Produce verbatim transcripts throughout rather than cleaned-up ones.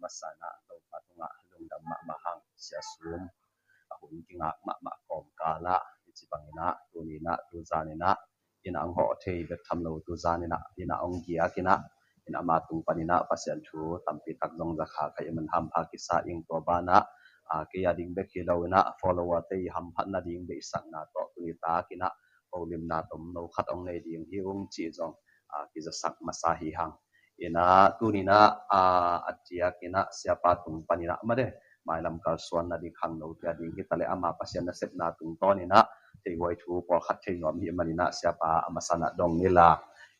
Sana Topa tungah lungdam mahmah hang, Sia Sum. A hun kingak mahmah kawmkal ah, hi ci bangin ah, tuni in ah, tuzan in ah, in ah hong hawh thei bek tham lo, tuzan in ah, in ah hong giak in ah, in ah ama tung panin ah Pasian thu tampi tak zong za kha kha i man hampha kisa ing. Tua banah, a, kei a ding bek hi lo in ah, follower te i hamphatna ding deihsakna tawh tuni tak in ah, holimna tom lo khat hong nei ding hi ung cih zong, a, kizasak masa hi hang. In ah, tuni in ah, a, a diak in ah, Siapa tung panin ah, made, mailam kalsuan nading khangno te a ding hi ta leh ama Pasian nasepna tungtawn in ah, theihuai thu pawlkhat thei nuam hi manin ah, Siapa a masa in ah dong ni la.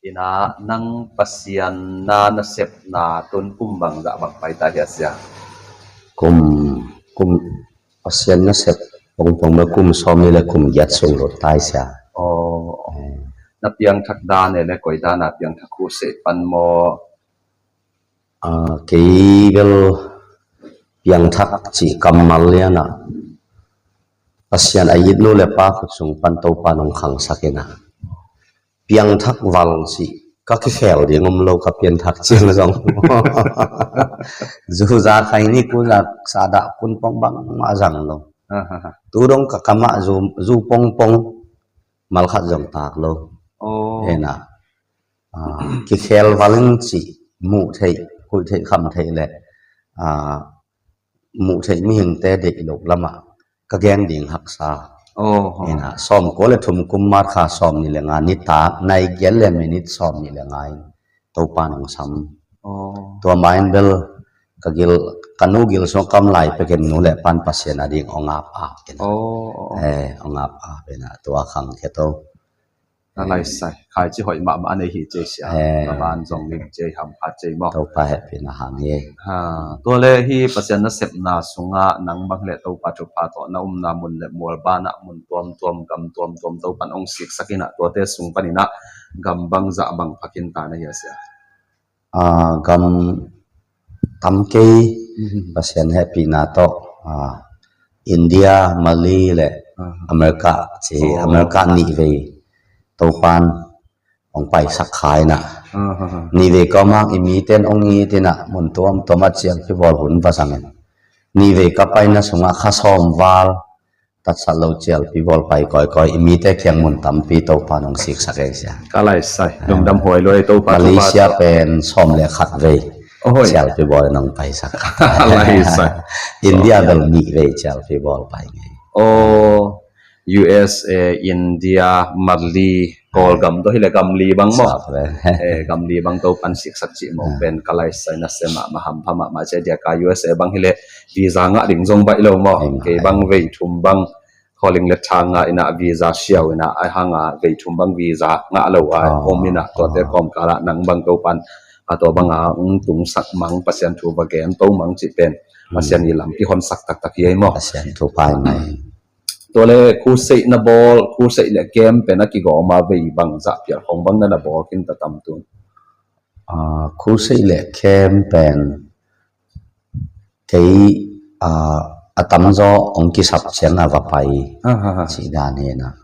In ah, nang Pasian na nasepna tun kum bangzah bang pai ta hia, Sia? Kum, kum, Pasian nasep pongpong bel kum sawmnih le kum giat sung lut ta hi, Sia. Aw, aw. Eh. Na piangthak dan e le, koi dan a piangthak, khuhseh pan maw? Ah, kei bel piangthak cih kammal lian ah, Pasian a it nu le pa khut sung pan Topa nong khangsak in ah, piangthak val cih ka kikhel ding om lo, ka piangthak ciang zong. Zu za khai ni, ku za sa dah kun pong bangmah zang lo. Aha. Tu dong ka kam ah zu, zu pongpong, mal khat zong tak lo. Oh. Hi in ah, ah, kikhel val in cih muh theih, khuih theih, kham theih le, ah, muh theih mihingte deih loh lamah ka gen ding haksa. Oh, oh. Hi in ah, sawmkua le thum kum March kha sawmnih le nga nitak nai giat le minit sawmnih le nga in Topa nong sam. Oh. Tua ma in bel ka gil, ka nu gil sung kam lai pekin nu le pan Pasian a ding hong ap ap in ah. Oh, oh, oh. Eh, hong ap ap in ah, tua khang khe to. Na laisai, khaici hoih mahmah a nei hi cei, Sia. Eh. Na ban zong lim cei, hamphat cei maw. Topa hehpihna hang hi. Ha, tua le hi Pasian nasepna sungah nang bang le Topa thupha tawh na umna mun le mual banah mun tuamtuam, gam tuamtuam Topan hong siksak in ah, tuate sung panin ah gam bangzah bang pha khin ta na hia, Sia? Ah, gam tam kei, mhm, Pasian hehpihna tawh, ah, India, Mali le, ah, America ci, oh, America nihvei Topan hong paisak kha in ah. Ah, ah, ah. Nihvei kawmhang i mite in hong it in ah, mun tuamtuam ah cialpi bawl hun va zang in. Nihvei ka paina sungah kha sawm val tatsat lo cialpi bawl pai kawikawi, i mite kiang mun tampi Topa nong siksak ei, Sia. Ka laisai, ah, lungdam huai lua ei, Topa, Malaysia Topa pen sawm le khat vei, oh, hoih, cialpi bawl nong paisak. Ka laisai. India bel nih vei cialpi bawl pai ngei. Oh, U S A, India, Mali, Kawlgam tawh hi le gam li bang maw? Sak le. Eh, gam li bang Topan siksak cih mawk, ah, pen ka laisai, na sem mahmah, hampha mahmah ci a, dia ka U S A bang hi le visa ngah ding zong baih lo maw? Ai, kei bang ai, vei thum bang, calling letter ngah in ah visa siau in ah, ai hang a vei thum bang visa ngah lo a, oh, om in ah, tuate, oh, kawmkal ah nang bang Topan a tua bang a hong tungsak mang, Pasian thu va gen to mang cih pen, hmm, Pasian i lam kihonsak taktak hi ei maw? Pasian thupha hi mai. Tua le crusade na bawl, crusade le camp pen a kigawm a vei bangzah phial khong bang na na bawl khin ta tam tun? Ah, crusade le camp pen kei, ah, a tamzaw hong kisap ciang a va pai, ah, ah, ah, cih dan hi in ah,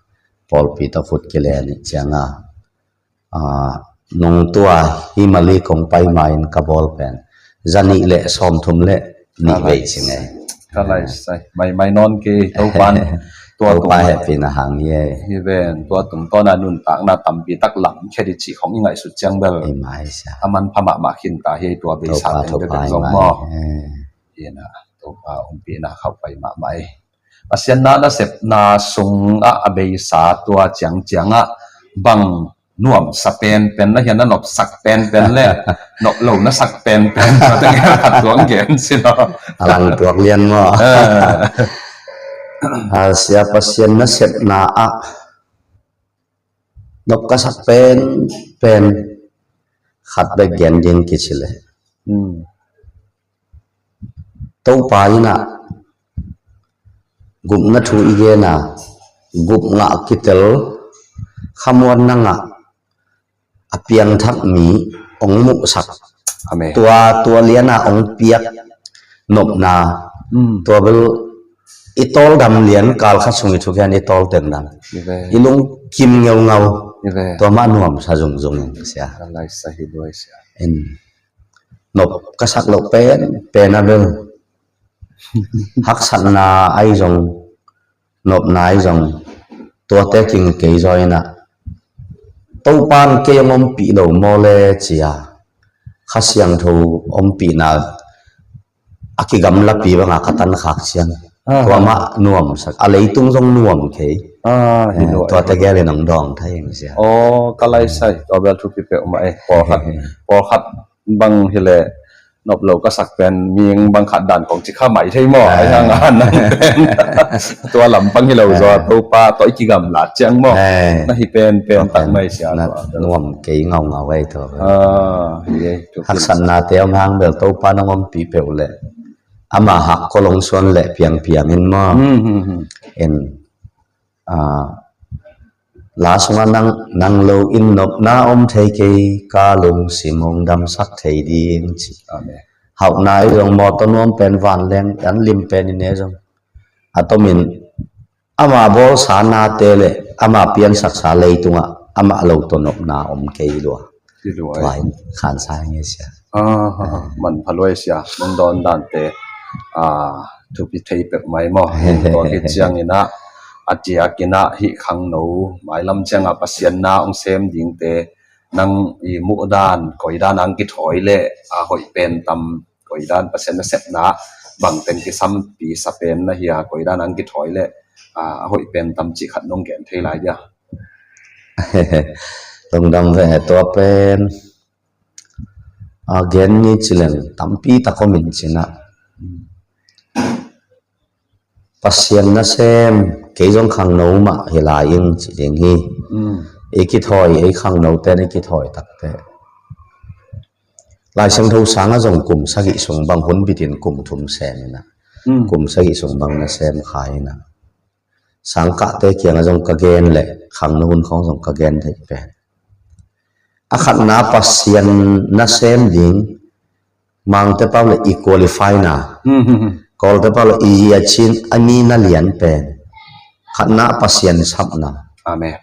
pawlpi tawh khut kile nih ciang a, ah, nung tua hi Mali kong pai ma in ka bawl pen za nih le sawmthum le nih vei ci ngei. Ka laisai, maimai nawn kei, Topan tua tung, Topa hehpihna hang hi ei. Hi ven, tua tungtawn a nuntakna tampi tak lam khe di cih khong i ngaihsut ciang bel, hi mai, Sia, a manpha mahmah khin ta hi ei, tua beisa teng bek zong maw. Eh. Hi in ah, Topa ompihna khauh pai mahmah ei. Pasian na nasepna sungah a beisa tua ciangciang ah bang nuamsa penpen na hia, na nopsak penpen le nop lo na sak penpen, tua teng khat tuang gen sin aw. A lang tuak lian maw? Eh. A, Sia, Pasian nasepna ah nop ka sak penpen khat bek gen ding kici le. Hmm. Topa in ah gupna thu i gen a, gup ngah kitel, khamuanna ngah, a piangthak mi hong muhsak. Amen. Tua, tua lian a hong piak nopna. Mm. Tua bel i tawldam lian kal khat sung i thukhia in i tawl teng dam. Amen. I lungkim ngeungau. Amen. Tua mah nuamsa zungzung in, Sia. Ka laisai hi duai, Sia. In. nop ka sak loh pen pen a bel, haksatna ahi zong, nopna ahi zong, tuate king kei zaw inah, Topan kei hong ompih lo maw le cia, Kha Siangtho ompihna a kigamlapi banga ka tankhak ciang, ah, tua mah nuamsak, a leitung zong nuam kei. Ah, hi lo. Tuate gelin hong dawng thei ing sia. Oh, ka laisai, tua bel thupi peuhmah e. Pawlkhat, pawlkhat bang hileh nop lo ka sak pen, mihing bang khat dan kong ci kha mai thei maw? Ai hang a nang pen tua lampang hi lo zaw, Topa tawh i kigamlat ciang maw? Na hi pen pen tak mai sia. Nuam kei ngaungau ei tua. Ah, hi ei. Haksatnate om hang bel Topa nong ompih peuh leh ama hak kolong suan leh piangpiang in maw? En, ah, la sungah nang, nang lo in nopna om thei kei, ka lungsim hong damsak thei ding ci. Amen. Hauhna i zong mawtaw nuam pen vanleng an lim pen i ne zong, a tomin ama bawlsa nate le ama piansaksa leitungah amah lo tawh nopna om kei lua. Tua in khansa hi ngei sia. Ah, man pha luai sia. Nong dawn dante, ah, thupi thei pek mai maw? Tua khit cianginah a tiakinah hih khangno mailam cianga Pasian na hong sem dingte nang i muh dan, koi dan ang kithawi leh a hoih pen tam, koi dan Pasian nasepna bangten kisampi sa pen na hia, koi dan ang kithawi leh a hoih pen tam cih khat nong gen thei lai dia? Lungdam ve, tua pen a gen ni cileng tampi tak om in cinah, Pasian nasem, kei zong khangno mah hi lai ing ci ding hi. I kithawi, ei khangnote na i kithawi takte, Lai Siangtho sangah zong kum sagih sung bang hun bitin kum thum sem inah, kum sagih sung bang nasem kha inah, sangkahte kiangah zong ka gen leh khangno hun khawng zong ka gen theih pen. A khatna Pasian nasem ding, Mangte pau le i qualify na, Kawlte pau le i yachin a mi na lian pen. Khatna Pasian sapna. Amen.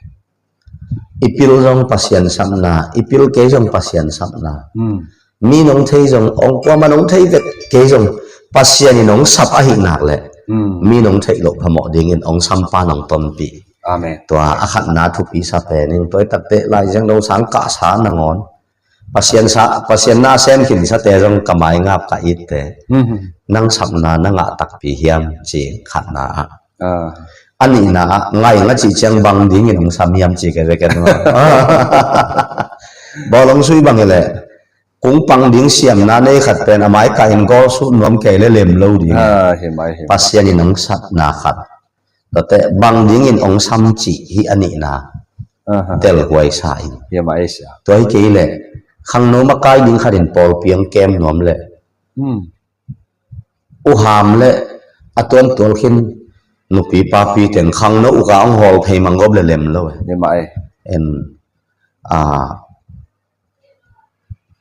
I pil zong Pasian sapna, i pil kei zong Pasian sapna. Mi nong thei zong, ong kuama nong thei vek kei zong, Pasian in ong sap ahi nak leh mi nong theih loh phamawh dingin ong sampa nong tonpih. Amen. Tua a khatna thupi sa pen in, tua i takte Lai Siangtho sangkah sa nangawn, Pasian sa, Pasian na sem khinsate zong ka maingap ka itte. Nang sapna na ngah takpi hiam ci khatna ah. A nihna ah, ngai nga cih ciang bang dingin hong sam hiam ci kei veken. Bawl hong sui bang hileh, kung pang ding siamna nei khat pen a maika in gawl sut nuam kei le lem lo ding. Pasian in hong sapna khat. Tuate bang dingin hong sam cih hi a nihna. Telhuai sa in. Tua hi kei leh, khangno makai ding khat in pawlpi hong kem nuam leh, uham le a tuamtual khin nupi papi ten khangno uka hong hawl phei manggop le lem lo. En, a,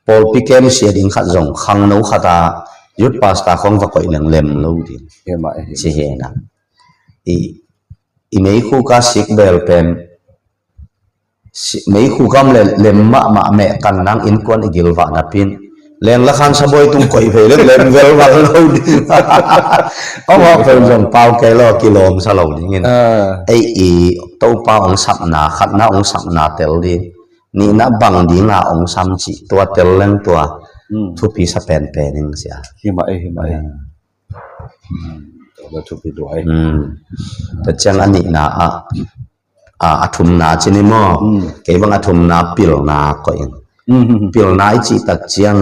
pawlpi kem sia ding khat zong khangno khat a youth pastor khawng va koih leng lem lo ding. Ci hi na. I, i meikhu ka sik bel pen meikhu kam le lem mahmah meh kan nang innkuan i gilvah napin leng lakhan sabuai tung koih vei le lem velval lo ding. Ong hawk pen zong pau kei lo kilawm sa lo dingin. Ei i Topa ong sapna, khatna ong sapna tel ding, nihna bang dinga ong sam cih tua tel leng tua thupi sa penpen ing sia. Himah ei, himah ei. Tua thupi duai. Tua ciang a nihna ah, a, a thumna ci ni maw? Kei bang a thumna pilna koih in. Pilna i cih tak ciang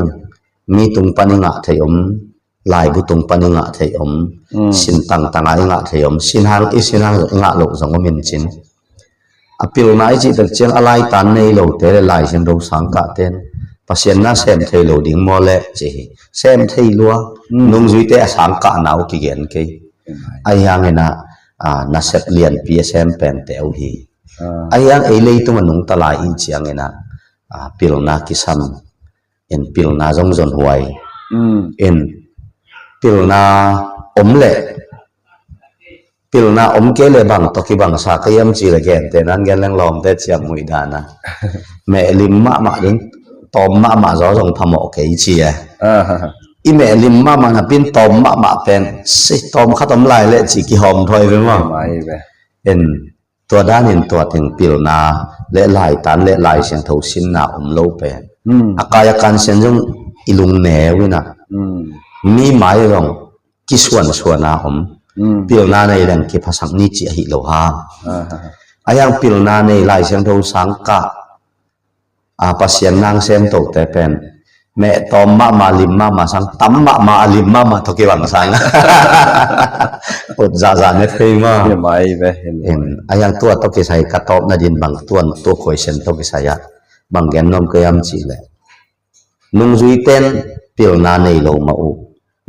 mi tung pan i ngah thei om, laibu tung pan i ngah thei om, sin tangtanga i ngah thei om, sin hang i sin hang i ngah loh zong om in cin. A pilna i cih tak ciang a laitan nei lote le Lai Siangtho sangkah ten Pasian na sem thei lo ding maw le ci hi. Sem thei lua, nungzuite a sangkahna uh kigen kei. Ahi hangin a, a, nasep lianpi a sem pente uh hi. Ahi hang ei leitung a nungta lai i ciangin a, a, pilna kisam. In pilna zong zon huai. In pilna om leh, pilna om kei leh bang tawh kibangsa ka hiam ci le gente nan gen leng lawmte ciang muih dana. Meh lim mahmah ding. tawm mahmah zaw zong phamawh kei ci e. Ah, ha, ha. I meh lim mahmah napi-in tawm mahmah pen, si tawm khat om lai leh ci kihawm thoi ve maw. Mai ve. En, tua danin tua teng pilna le laitan le Lai Siangtho sinna om lo pen. Hmm. A kai a kansian zong i lungneu in a. Hmm. Mi mai zong kisuansuan a om. Hmm. Pilna nei leng kiphasak ni ci ahi lo hang. Ah, ha, ha. A hiang pilna nei Lai Siangtho sang kah, a, Pasian nang semtote pen meh tawm mahmah, lim mahmah sang, tam mahmah, a lim mahmah tawh kibang sang. Ut zahzah ne thei maw. Hi mai ve, hi mai. Em, a hiang tua tawh kisai ka tawpna din bang tuan tua question tawh kisai ah bang gen nuam ka hiam cih leh, nungzuite'n pilna nei lo mah uh.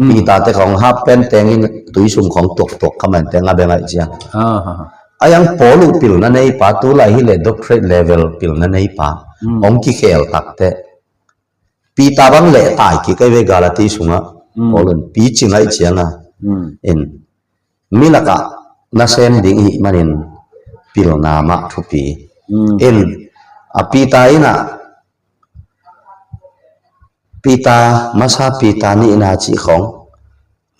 Mm. Peter te khawng half pant tengin tui sung khawng tuaktuak kha man teng a beng ahih ciang. Ah, ha, ha. A hiang Paul uh pilna neipa, tu lai hi leh doctorate level pilna neipa. Mm. Hong kikhel takteh. Peter bang leh tai kik ahi ve Galati sungah. Mm. Paul in picing ahih ciang a. Mm. In. Mi lakah nasem ding i hih manin pilna mah thupi. Mm. In. A Peter in a Peter masa, Peter nihna cih khawng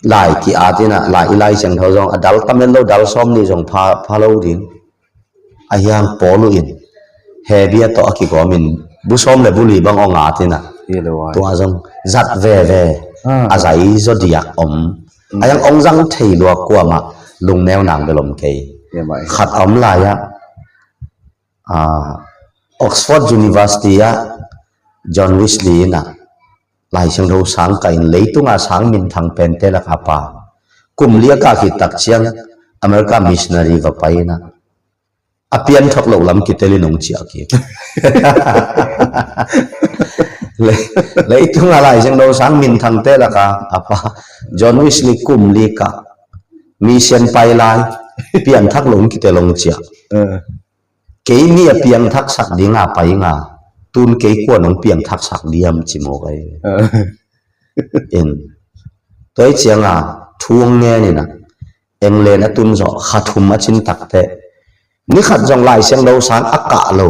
lai ki-at in a, lai i Lai Siangtho zong a dal tam en lo, dal sawm nih zong pha, pha lo ding. A hiang Paul uh in Hebru tawh a kigawmin bu sawm le bu li bang hong at in a. Hi lo ai. Tua zong zat veve. Ah. A zai zaw diak om. Mm. A hiang hong zang thei lua kuamah lungneu nang bel om kei. Hi mai. Khat a om lai ah. Ah, Oxford University ah John Wesley in a Lai Siangtho sang kah in leitunga sang minthang pente laka pa. Kum li a kah khit tak ciang America missionary va pai in a, a pianthak loh lam kitel in hong ciah kik. Le-, leitunga Lai Siangtho sang minthangte laka a pa John Wesley kum li kah mission pai lai, pianthak loh hong kitel hong ciah. Eh. Kei mi a piangthaksak dinga pai nga, tun kei kuan hong piangthaksak diam ci mawk ahi. Ah. In. Tua hi cianga thu hong ngen in a, England a tun zawh kha thum a cin takteh. Ni khat zong Lai Siangtho sang a kah lo.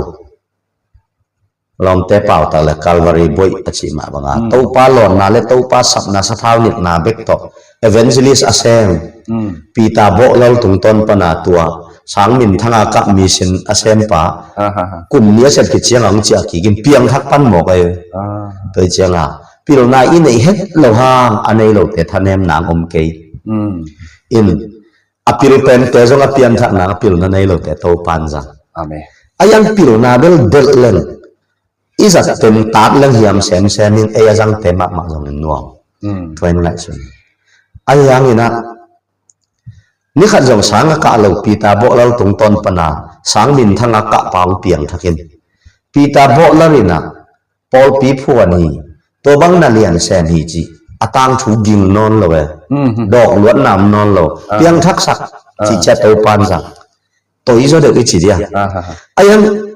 Lawmte pautak le Calvary buaih a cih mah banga. Hmm. Topa lawnna le Topa sapna sathau nitna bek tawh evangelist a sem. Hmm. Peter Bawhlal tungtawn pana tua sang minthanga kah mission a sempa. Ah, ha, ha. Kum nih a sep khit cianga hong ciah kik in piangthak pan mawk ahi. Ah. Tua hi cianga pilna i neih het lo hang a nei lote thanem nang om kei. Hmm. In a pil pente zong a pianthak nang a pilna nei lote Topan zang. Amen. A hiang pilna bel delh leng i zat pen tat leng hiam semsem in ei a zangte mahmah zong in nuam. Hmm. Tua in ngaihsun. A hiang in a Ni khat zong sang a kah lo Peter Bawhlal tungtawn pana sang minthang a kah pa hong piangthak in. Peter Bawhlal in a pawlpi phuan hi, tua bang na lian sem hi ci a tangthu ging nawn lo e. Mhm. Dawk luat nam nawn lo. Ah. Piangthaksak ci, ah, cia Topan zang. Toi zaw deuh i ci dia. Ah, ha, ha. A hiang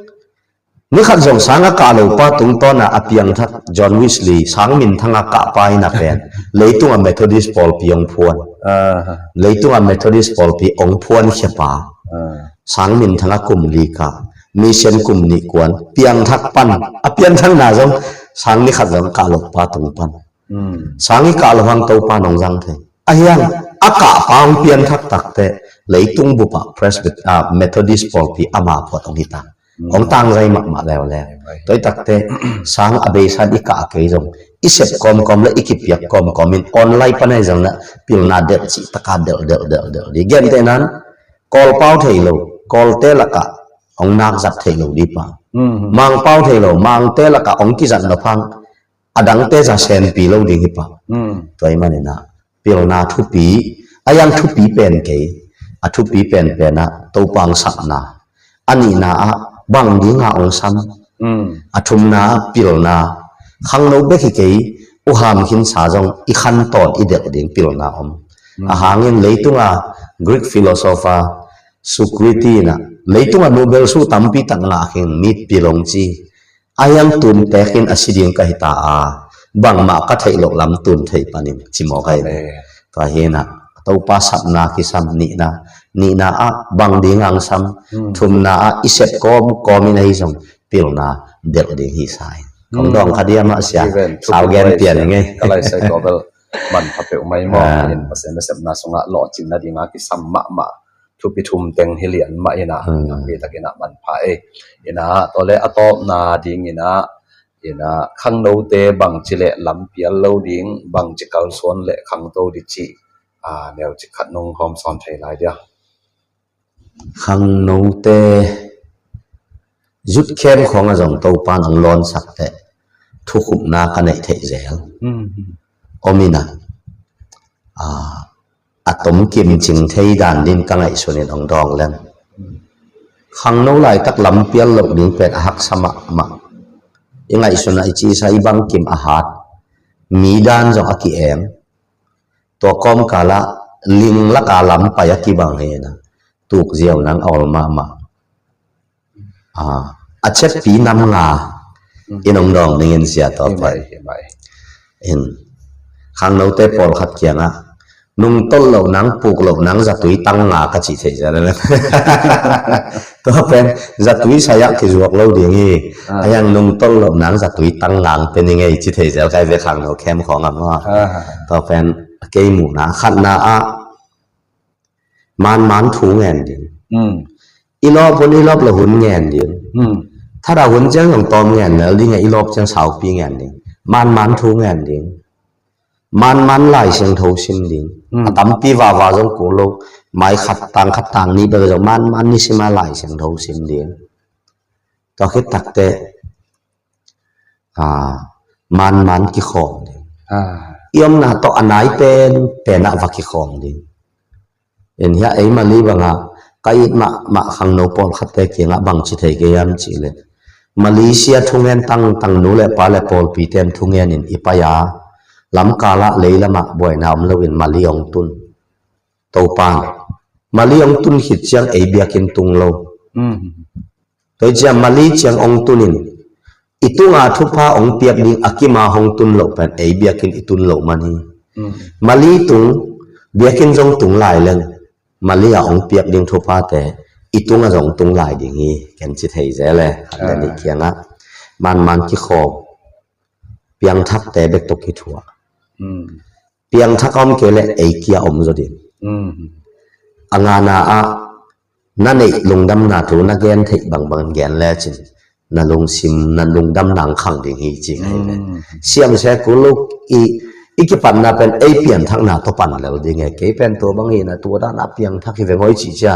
Ni khat zong sang a kah lo pa tungtawna a piangthak John Wesley, sang minthang a kah pa in a pen leitunga Methodist pawlpi hong phuan. Ah. Leitunga Methodist pawlpi hong phuan khia pa. Ah. Sang minthang a kum li kah, mission kum nih kuan, piangthak pan, a pianthakna zong sang ni khat zong kah lo pa tung pan. Hmm. Sang i kah lo hang Topa nong zang thei. A hiang, a kah pa hong pianthak takte, leitung bupa Presbyt-, ah, Methodist pawlpi ama phuat hong hita. Hmm. Hong tangzai mahmah leuleu. Right. Tua hi takte, sang a beisan i kah kei zong, i sep kawmkawm le i kipiak kawmkawm in online pan ahi zong na pilna delh cih taka delh, delh, delh, delh. Di gente nan, Kawl pau thei lo, Kawlte lakah hong nak zat thei lo di pa. Hmm. Mang pau thei lo, Mangte lakah hong kizat nop hang, a dangte za senpi lo ding hi pah. Hmm. Tua ahih manin ah, pilna thupi, a hiang thupi pen kei, a thupi penpen ah, Topa hong sapna. A nihna ah, bang dinga hong sam. Hmm. A thumna ah, pilna. Khangno bek hi kei, uh ham khinsa zong, i khantawn i delh ding pilna om. Hmm. A hangin leitunga, Greek philosopher, Socrates in ah, leitunga Nobel su tampi tak ngah khin mi pil hong ci. A hiang tun tekin a si ding ka hi ta a, bangmah ka theih loh lam tun thei panin ci mawk ahi. Amen. Tua hi in ah, Topa sapna kisam nihna, nihna ah bang ding hong sam, hmm, thumna ah i sep kawmkawm in ahi zong pilna delh ding hi sa in. Kong dawng kha diam ah sia. Sau gen pian i ngei. Ka lai sai tua bel manpha peuh mai maw. In Pasian nasepna sungah lawhcinna dinga kisam mahmah thupi thum teng hi lian mah inah, a pi takinah manpha ei. Inah tua le a tawpna dinginah, inah khangnote bangci le lampial lo ding, bangci kalsuan le khangto di cih neucik khat nong hawm sawn thei lai dia. Khangnote zut khem khawng a zong Topan ang lawnsak teh thukhupna ka neih theih zel. Om inah a tomkim cing thei dan din ka ngaihsunin hong dawng leng. Khangno laitak lampial loh ding pen a haksa mahmah. I ngaihsunah i cisa i bangkim a hat, mi dan zong a ki-eng. Tua kawmkalah ling laka lam pai a kibang hi inah tukziau nang a ol mahmah. A ciappi nam nga in hong dawng dingin sia tua pen. In khangnote pawlkhat kiangah nungtolh loh nang, puk loh nang zatui tang nga ka cih thei zel. Tua pen zatui sai-ah kizuak lo ding hi. A hiang nungtolh loh nang zatui tang nga pen i ngei ci thei zel kai ve khangno khem khawng a maw. Tua pen kei muhna khatna ah manman thu ngen ding. I lawp hun i lawp loh hun ngen ding. Thada hun ciang zong tawm ngen lel ding a, i lawp ciang saupi ngen ding. Manman thu ngen ding. Manman Lai Siangtho sim ding. A tampi vava zong kul lo, mai khat tang khat tang nih bek zong manman nisima Lai Siangtho sim ding. Tua khit takteh manman kikhawm ding. I omna tawh a nai pen penah va kikhawm ding. In hiah ei Mali bangah ka it mahmah khangno pawlkhatte kiangah bangci thei kei hiam cihleh, Malaysia thungen tangtang nu le pa le pawlpite in thungen in i pai a, lamkalah leilamah buaina om loin Mali hong tun. Topan Mali hong tun khit ciang ei biakinn tung lo. Tua hi ciang Mali ciang hong tunin i tunga thupha hong piak ding a kima hong tun loh pen ei biakinn i tun loh man hi. Mali tung biakinn zong tung lai leng Mali a hong piak ding thuphate i tunga zong tung lai ding hi. Ken ci thei zel e. Khat le nih kiangah manman kikhawm, piangthakte bek tawh kithuah. Piangthak a om kei leh ei kia om zaw ding. A ngana ah na neih lungdamna thu na gen theih bangbang gen lecin na lungsim na lungdamna ang khang ding hi ci ka hi ve. Siamsia kul lo i, i kipatna pen ei pianthakna tawh pan lel ding e. Kei pen tua bang hi na tua dan a piangthak hi veng oi cih cia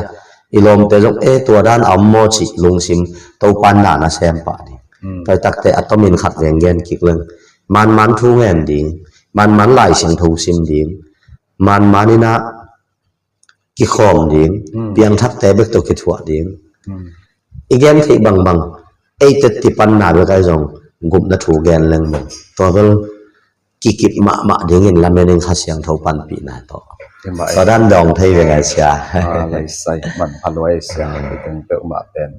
i lawmte zong e tua dan a om maw cih lungsim Topan na na sem pah ding. Tua hi takte a tomin khat veng gen kik leng. Manman thu ngen ding, manman Lai Siangtho sim ding, manman inah kikhawm ding, piangthakte bek tawh kithuah ding. I gen theih bangbang ei tetti panna bek ai zong gupna thu gen leng meng. Tua bel kikip mahmah dingin lamen in Kha Siangtho panpihna tawh. Tua dan dawng thei ve ngai sia. Laisai manpha luai sia. Teng peuhmah pen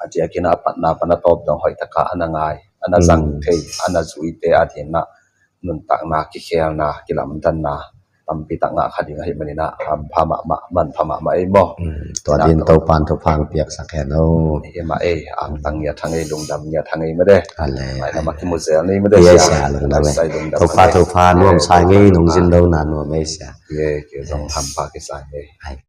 a diakin a patna pan a tawp dong hoih taka a na ngai, a na zang thei, a na zuite a dinah nuntakna, kikhelna, kilamdanna tampi tak ngah kha ding ahih maninah hampha mahmah, manpha mahmah ei maw? Tua din Topan thupha ang piaksak hen o. Ei mah ei, angtang ngiat hang ei, lungdam ngiat hang ei mah de. Mailam a kimu zel nei mah de sia. Lungdam ei. Topa thupha nuam sa ngei, nong zin lo na nuam ei sia. Kei zong hampha kisa ngei.